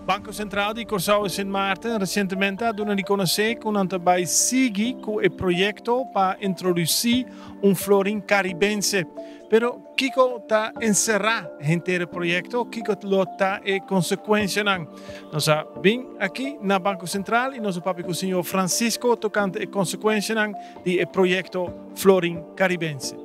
Banko Sentral di Kòrsou i Sint Maarten resientemente a duna di konosé ku nan ta bai sigui ku e proyekto pa introdusí un florin karibense. Pero kiko ta enserá henter e proyekto? Kiko lo ta e konsekuensianan? Nos a bin aki na Banko Sentral i nos a papia ku señor Francisco tokante e konsekuensianan di e proyekto Florin Karibense.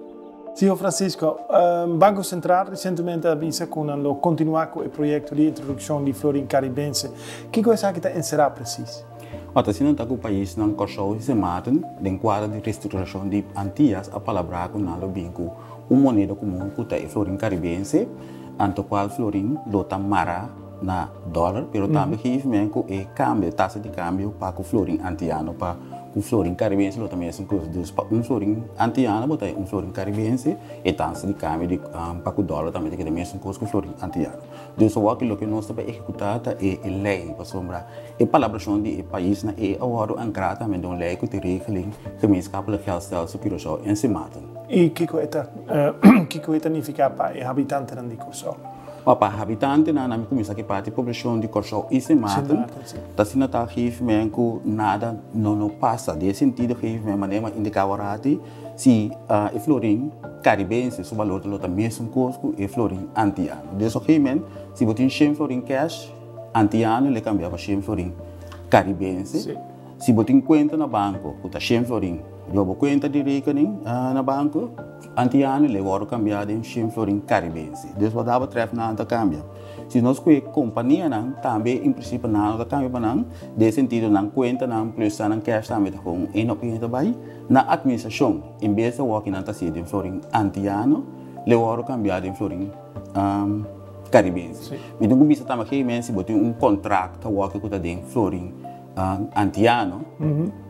Señor Francisco, Banco Central recientemente a bisa cu nan lo continua cu e proyecto di introduccion di florin Caribense. Kico esaki ta encera precies? Ota asina ta cu paisnan Corsou y Sint Maarten den cuadro di restructuracion di Antillas a palabrá cu nan lo bin cu un moneda comun cu ta e florin Caribense, anto cual florin lo ta mará na dòler, pero tambe geef men ku e kambio, tasa di kambio pa ku florin antiano pa ku florin karibense lo ta mesun kos. Dus pa un florin antiano bo ta un florin karibense, e tasa di kambio di pa ku dòler tambe ta keda mesun kos ku florin antiano. Dus awor ki loke nos ta bai ehekutá ta e lei, pasobra e palabrashon di e paisnan ei a wòrdu ankrá tambe den un lei ku ta regeling Gemeenschappelijk Geldstelsel Curaçao en Sint Maarten. I kiko e ta kiko e ta nifiká pa e habitantenan di Kòrsou? Ma pa habitantenan nan mi kuminsá ki parti poblashon di Kòrsou i Sint Maarten ta asina ta geef men ku nada no no pasa. Den e sentido geef men manera mi a indiká awor si e florin karibense su balor ta lo ta mesun kos ku e florin antiano. Dus op geef men si bo tin shen florin kèsh antiano lo e kambia pa shen florin karibense. Si bo tin kuenta na banko ku ta shen florin riba bo kuenta di rekening na banko antiano lo e wòrdu kambiá den shen florin karibense. Dus wat dat betreft nan ta kambia. Si nos ku e kompanianan tambe en prinsipio nan no ta kambia pa nan den e sentido nan kuentanan plus nan kèsh tambe ta kon één op één ta bai na atministrashon en bes di awor ki nan ta hasi den florin antiano lo e wòrdu kambiá den florin karibense. Mi tin ku bisa tambe gegeven moment si bo tin un kontrakt awor ku ta den florin Antiano,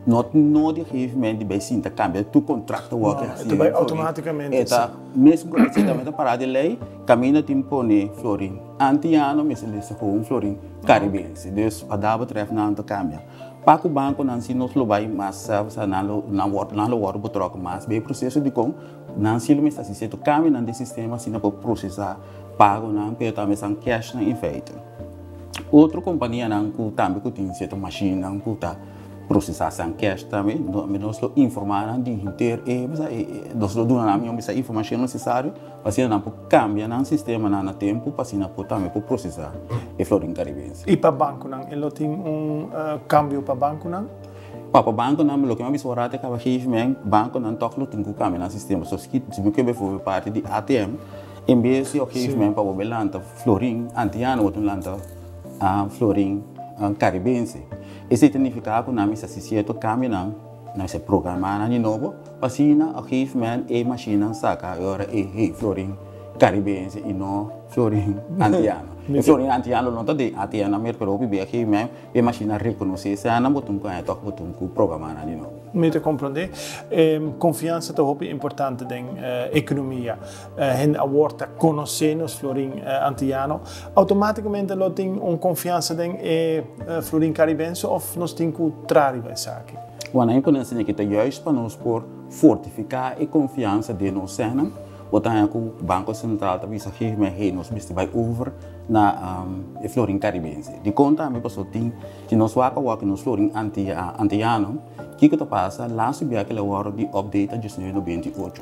no tin nodi gegeven moment di bai sinta cambia tur contracto wou ke hasi. E ta bai automaticamente. E ta mesmo cu esey tambe ta para di ley, caminda tin pone florin Antiano mester lista cu un florin Caribense. Dus wat dat betreft nan ta cambia. Pa cu banconan si nos lo bai mas, osea nan lo nan wor nan lo wordo betrokken mas den e proceso dicon nan si lo mester haci cierto cambionan den sistema asina por procesa pagonan pero tambe esnan cashnan in feite. Otro kompanianan ku tambe ku tin sierto mashinnan ku ta prosesá san cash tambe, nos lo informá nan di henter e nos lo duna nan bisa informashon nesesario pa asina nan por kambia nan sistemanan na tempu pa asina por tambe por prosesá e florin karibense. I pa bankonan, e lo tin un kambio pa bankonan? Pa bankonan loke mi a bisa ora te kaba geef men, bankonan tòg lo tin ku kambia nan sistema. So si mi ke befòrbeeld parti di ATM, en bes di op geef men pa bo be lanta Florin antiano bo tin lanta florin karibense. Esei ta nifiká ku nan mester hasi sierto kambionan, nan mester programá nan di nobo pa asina op gegeven moment e mashinnan saka e ora ei hey florin karibense i no florin antiano. E florin antiano no ta den ATM nan pero hopi bia gegeven moment E mashina rekonosé esei bo tin ku haña tòg bo tin ku programá nan di nobo. Mi ta komprondé. E konfiansa ta hopi importante den ekonomia. Hende awor ta konosé nos florin antiano. Outomátikamente lo tin un konfiansa den e florin karibense òf nos tin ku traha riba esaki? Wak, nan pone asina ki ta juist pa nos por fortifiká e konfiansa den nos sènan. Bo ta haña ku Banko Sentral ta bisa gegeven moment, hey, nos mester bai over na e florin karibense. Dikon tambe pasobra tin, si nos wak awor ku nos florin antiano, kiko ta pasa? Laatste bia ku el a wòrdu di update ta 1998.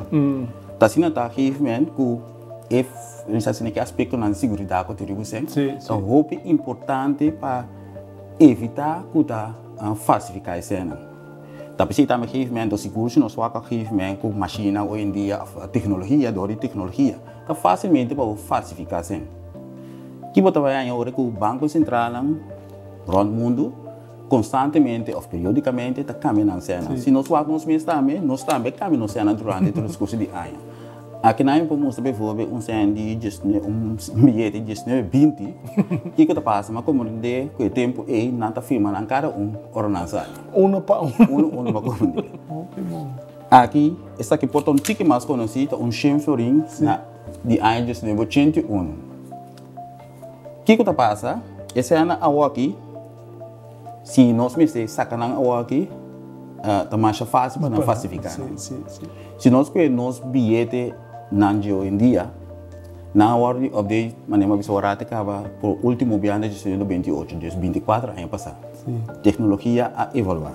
Ta asina ta gegeven moment ku e, mi sa asina ki aspektonan di seguridat ku tin riba esei, ta hopi importante pa evitá ku ta falsifiká eseinan. Ta p'esei tambe gegeven momento sigur si nos wak a gegeven momento ku mashina hoy en dia of teknologia dor di teknologia ta fasilmente pa bo falsifiká esei. Ki bo ta bai haña ora ku banko sentralnan rònt mundu konstantemente of periodikamente ta kambia nan sènan. Si nos wak nos mes tambe nos tambe a kambia nos sènan durante e transkurso di aña. Aki nan mi por mustra bijvoorbeeld un sèn di un biyete di diesnuebe binti, kiko ta pasa? Mi a komprendé ku e tempu ei nan ta firma nan kada un ora nan sali. Uno pa uno. Uno uno pa komprendé. Aki, esaki por ta un tiki mas konosí, ta un shen florin na di aña 1981. Kiko ta pasa? E sènnan awoki. Si nos mester saca nan awaki, ta masha facil pa nan falsifica nan. Si nos coge nos biyete nan di hoy en dia, Nan a wòrdu di update manera mi a bisa ora ta kaba por ultimo biaha na 1998, dus 24 aña pasá. Teknologia a evaluá.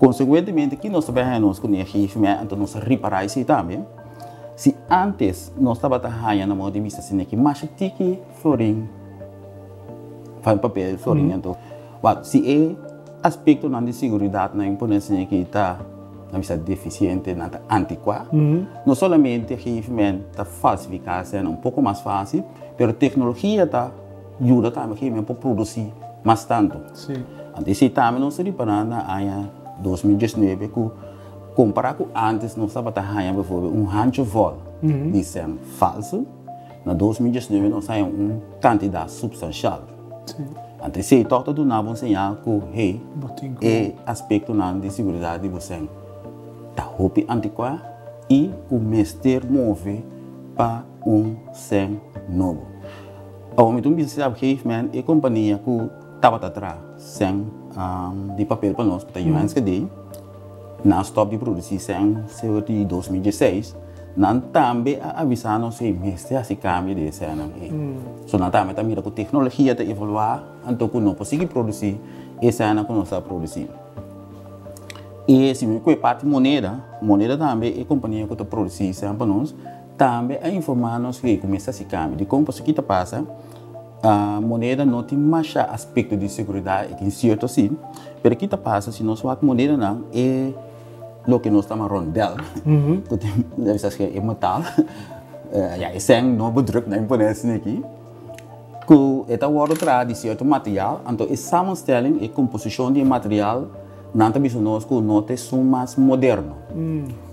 Konsekuentemente ki nos ta bai haña nos ku ne gegeven anto nos a ripará esei tambe. Si antes nos tabata haña na modo di bisa asina ki masha tiki florin van papel florin anto wak si e aspektonan di seguridat nan pone asina ki ta nan bisa defisiente nan ta antikuá no solamente gegeven moment ta falsifiká esei un poko mas fásil pero teknologia ta yuda tambe gegeven moment por produsí mas tantu. Anto esei tambe nos a ripará na aña 2019 ku kompará ku antes nos tabata haña bivoorbeeld un hanchi vòl di sèn falsu. Na 2019 nos haña un kantidat supstanshal. Anto esei tòg ta duna bo un señal ku hey, e aspektonan di seguridat di bo sèn ta hopi antikuá i ku mester move pa un sèn nobo. Awor mi ta un bisa si op gegeven moment e kompania ku tabata traha sèn di papel pa nos ku ta Johannes-Kadee, Nan stòp di produsí sèn sewer di 2016. Nan tambe a avisá nos ei mester hasi kambio di e sènnan ei. So nan tambe ta mira ku teknologia ta evoluá anto ku no por sigui produsí e sènnan ku nos ta produsí. I si mi kue parti moneda, moneda tambe e kompania ku ta produsí sèn pa nos tambe a informá nos ei ku mester hasi kambio. Dikon? Pasobra ki ta pasa? Moneda no tin masha aspecto di seguridad, e tin cierto si, pero ki ta pasa si nos wak monedanan e loke nos ta yama rondel, cu tin e metal, ya e sèn no bedruk nan pone asina aki, cu e ta wordo traha di cierto material, anto e samenstelling, e composicion di e material nan ta bisa nos cu no ta esun mas moderno.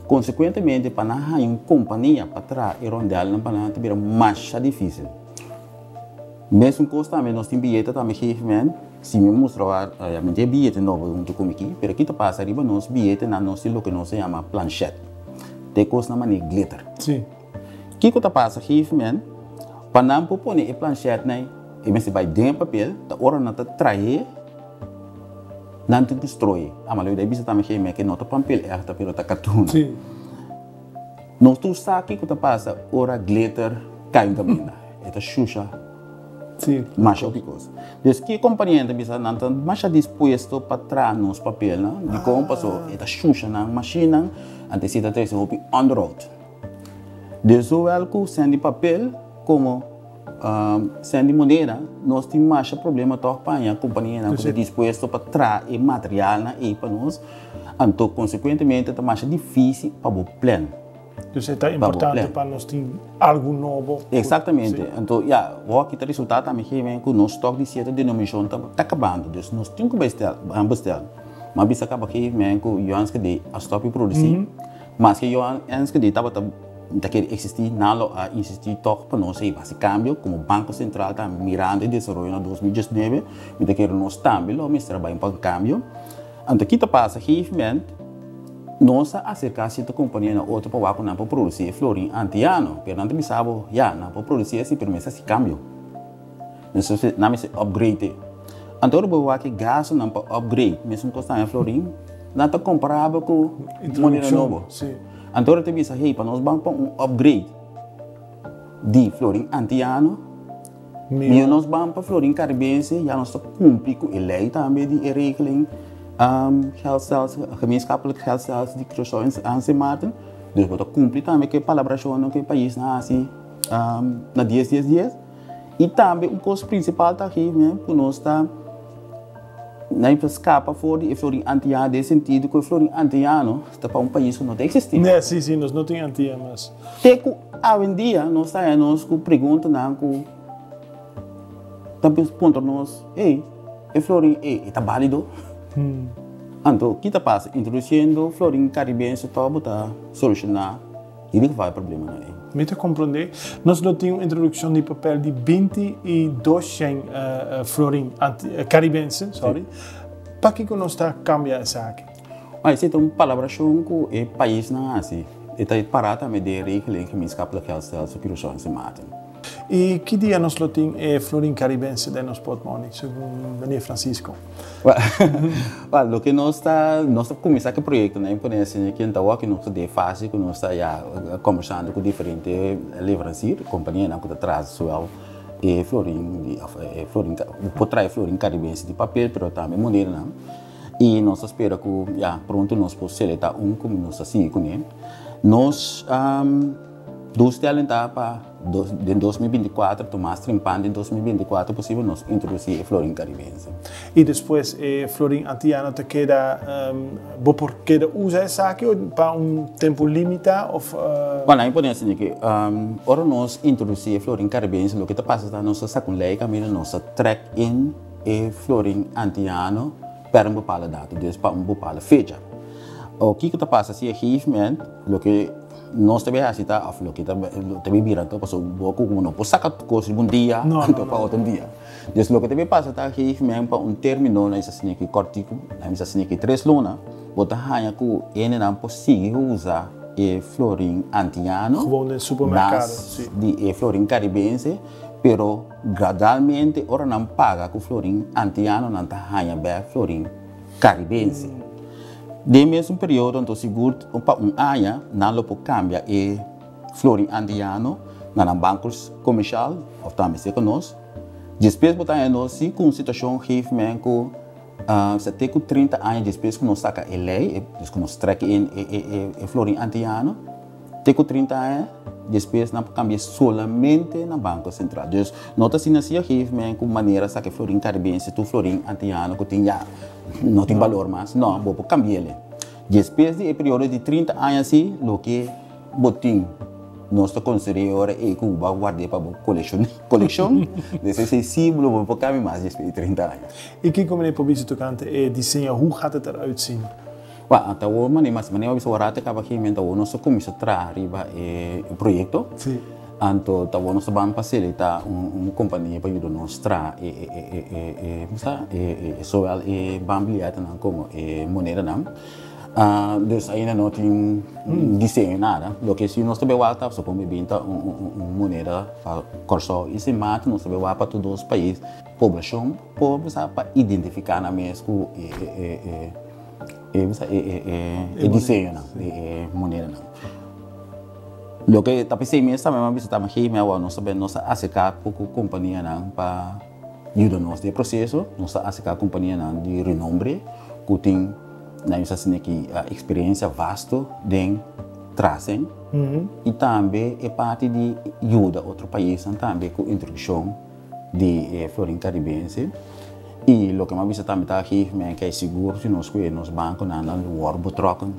Consecuentemente pa nan haña un compania pa traha e rondelnan pa nan ta bira masha dificil. Mesun kos tambe nos tin biyete tambe gegeven moment si mi mustra wak ya mi tin e biyete nobo huntu ku mi aki pero kita pasa riba nos biyetenan nos tin loke nos ta yama planchet ta e kosnan manera glitter kiko ta pasa gegeven moment pa nan por pone e planchetnan e mester bai den e papel ta ora nan ta trahe nan tin ku strooi a malo bisa tambe gegeven moment ke no ta pampel ègt pero ta karton. Nos tur sa kiko ta pasa ora glitter kai un kaminda. E ta shusha masha hopi kos. Dus ki kompania ta bisa nan ta masha dispuesto pa traha nos papelnan. Dikon? Paso e ta shusha nan mashinnan anto esei ta trese hopi onderhoud. Dus zowel ku sèn di papel komo sèn di moneda nos tin masha problema tòg pa haña kompanianan ku ta dispuesto pa traha e materialnan ei pa nos. Anto konsekuentemente ta masha difísil pa bo plan. Dus e ta importante pa nos tin algu nobo. Eksaktamente. Anto ya, wou aki ta resultá tambe gegeven ku nos stòk di sierto denominashon ta kabando. Dus nos tin ku bestel, bestel. Mi a bisa kaba gegeven ku Johan Skadé a stòp di produsí. Maske Johan Enschede tabata ta kere eksistí, nan lo a insistí tòg pa nos hasi kambio. Komo Banko Sentral ta mirando e desaroyo na 2019, mi ta kere nos tambe lo mester a bai pa un kambio. Anto ki ta pasa? Gegeven moment nos a aserká sierto kompania na otro pa wak ku nan por produsí e florin antiano, pero nan ta bisa bo, ya, nan por produsí asi, pero mester hasi kambio. Nan mester upgrade. Anto ora bo wak e gastunan pa upgrade mesun kos taña florin, nan ta komparabel ku moneda nobo. Anto ora ta bisa, hey, pa nos ban pa un upgrade di florin antiano, Mihó nos ban pa Florin Caribense, ya nos ta kumpli ku e lei tambe di e regeling geldstelsel, gemeenschappelijk geldstelsel di Curaçao en Sint Maarten. Dus bo ta kumpli tambe ku e palabrashonnan ku e paisnan hasi na dies dies dies. I tambe un kos prinsipal ta aki ku nos ta na skapa for di e Florin Antiano den sentido ku e Florin Antiano ta pa un pais ku no ta eksistí. Sí, sí, nos no tin Antia mas. Te ku awendia nos ta haña nos ku preguntanan ku ta puntra nos, Ey, e florin ey e ta bálido? Anto, ki ta pasa? Introdusiendo florin karibense tòg bo ta solushoná in ieder geval e problemanan ey. Mi ta komprondé. Nos lo tin un introdukshon di papel di 22 florin karibense, sorry. Pakiko nos ta kambia esaki? Esei ta un palabrashon ku e paisnan hasi. E ta pará tambe den e regeling Gemeenschappelijk Geldstelsel Curaçao en Sint Maarten. I ki dia nos lo tin e florin karibense den nos portmoni, segun meneer Francisco? Well, loke nos ta, nos ta kuminsá ku e proyektonan i pone asina ki ta wak nos ta den e fase ku nos ta ya kombersando ku diferente leveransier, kompanianan ku ta traha zowel e florin di òf e florin, por traha e florin karibense di papel pero tambe monedanan. I nos ta spera ku ya pronto nos por selektá un ku nos ta sigui kuné. Nos doelstelling ta pa den 2024, mas trempan den 2024 posibel nos introdusí e florin karibense. I despues e florin antiano ta keda, bo por keda usa esaki pa un tempu limitá òf? Bueno, a mi pone asina ke ora nos introdusí e florin karibense loke ta pasa ta nos ta saka un lei kaminda nos ta trek in e florin antiano per un bepaalde datum, dus pa un bepaalde fecha. O kiko ta pasa si e gegeven moment loke nos ta bay haci ta of loke ta ta bay bira anto pasobra bo cu no por saca cos riba un dia anto pa otro dia. Dus loke ta bay pasa ta gegeven moment pa un termino nan bisa asina cortico, nan bisa asina tres luna bo ta haya cu hendenan por sigui usa e florin antiano Gewoon den supermercado, si. di e florin caribense pero Gradualmente ora nan paga ku florin antiano nan ta haña bèk florin karibense. Den mesun periodo anto sigur pa un aña nan lo por kambia e florin antiano na nan banko komershal òf tambe serka nos. Despues bo ta haña nos si ku un situashon geef men ku sa te ku 30 aña despues ku nos saka e lei, dus ku nos trek in e florin antiano. Te ku 30 aña despues nan por kambia solamente na Banko Sentral. Dus no ta asina si a geef men ku manera saka e florin karibense tur florin antiano ku tin ya no tin balor mas. No, bo por kambi'el. Despues di e periodo di 30 aña si loke bo tin nos ta konsider'é ora ei ku bo a ward'é pa bo kolekshon kolekshon. Dus esei si lo bo por kambia mas despues di 30 aña. I kiko meneer por bisa tokante e diseño? Hoe gaat het eruit zien? Wak, ata awor mane mas mane a bisa awor rato kaba aki awor nos a kuminsá traha riba e proyekto. Anto ta awor nos ta ban pa selektá un kompania pa yuda nos traha e e e e zowel e banbilyetenan komo e monedanan. Dus ainda no tin diseño nada. Loke si nos ta bai wak ta supon mi bin ta un moneda pa Kòrsou i Sint Maarten nos ta bai wak pa tur dos pais poblashon por bisa pa identifiká nan mes ku e e E diseñonan di e monedanan. Loke ta p'esei mes tambe mi a bisa tambe hey mi awor nos ta nos ta aserká poko kompanianan pa yuda nos den e proseso. Nos ta aserká kompanianan di renombre ku tin nan bisa asina ki eksperensia vasto den trasen i tambe e parti di yuda otro paisnan tambe ku introdukshon di e florin karibense i loke mi a bisa tambe ta geef mi kei sigur si nos kue nos bankonan nan lo wòrdu betrokken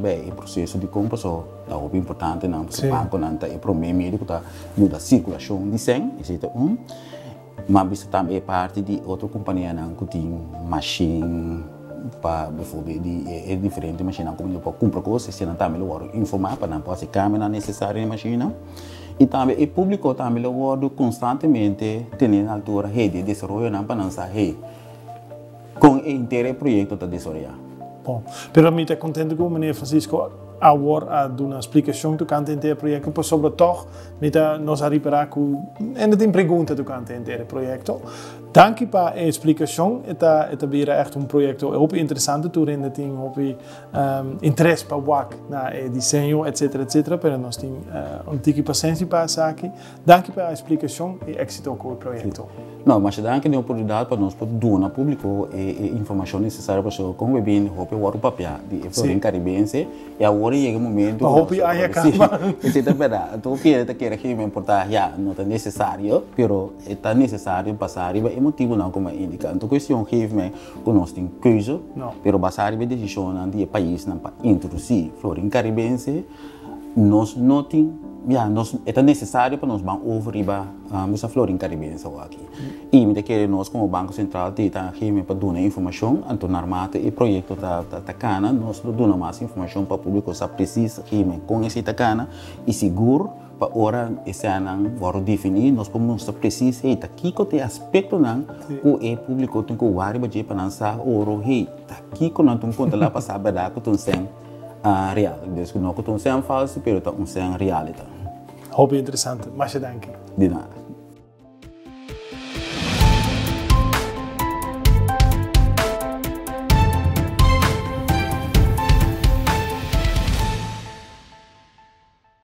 bei e proseso di kompra so ta hopi importante nan pasobra bankonan ta e prome medio ku ta yuda sirkulashon di sèn esei ta un. Mi a bisa tambe e parti di otro kompanianan ku tin mashin pa biforbel di e diferente mashinnan ku bo por kumpra kos eseinan tambe lo wòrdu informá pa nan por hasi kambionan nesesario den e mashinnan. I tambe e públiko tambe lo wòrdu konstantemente tene na altura hey di e desaroyonan pa nan sa hey kon e henter e proyekto ta desaroyá. Bon, pero mi ta kontento ku meneer Francisco awor a duna splikashon tokante henter e proyekto pasobra tòg mi ta nos a ripará ku hende tin pregunta tokante henter e proyekto. Danki pa e splikashon, e ta e ta bira ègt un proyekto hopi interesante, tur hende tin hopi Interes pa wak na e diseño etcetera etcetera pero nos tin un tiki pasenshi pa esaki. Danki pa e splikashon i éksito ku e proyekto. No, masha danki den oportunidat pa nos por duna públiko e informashon nesesario pasobra kon bo bini hopi a wòrdu papia di e florin karibense i awor a yega e momento Pa hopi aña kaba. Si, esei ta bèrdat. Anto hopi hende ta kere gegeven moment por ta ya no ta nesesario pero e ta nesesario basá riba e motibunan ku mi a indiká. Anto kuestion gegeven moment ku nos tin keuze, pero basá riba e desishonnan di e paisnan pa introdusí florin karibense, nos no tin, ya, nos, e ta nesesario pa nos ban over riba bisa florin karibense awor aki. I mi ta kere nos komo Banko Sentral tin ta heme pa duna informashon, anto narmate e proyekto ta ta kana, nos lo duna mas informashon pa públiko sa presis heme kon esei ta kana i sigur Pa ora e seanan wòrdu definí, nos por mustra presis, hey, ta kiko ta e aspektonan ku e públiko tin ku wak riba dje pa nan sa oro, hey, ta kiko nan tin kontrolá pa sa bèrdat ku ta un sèn real. Dus no ku ta un sèn falsu, pero ta un sèn real e ta. Hopi interesante. Masha danki. Di nada.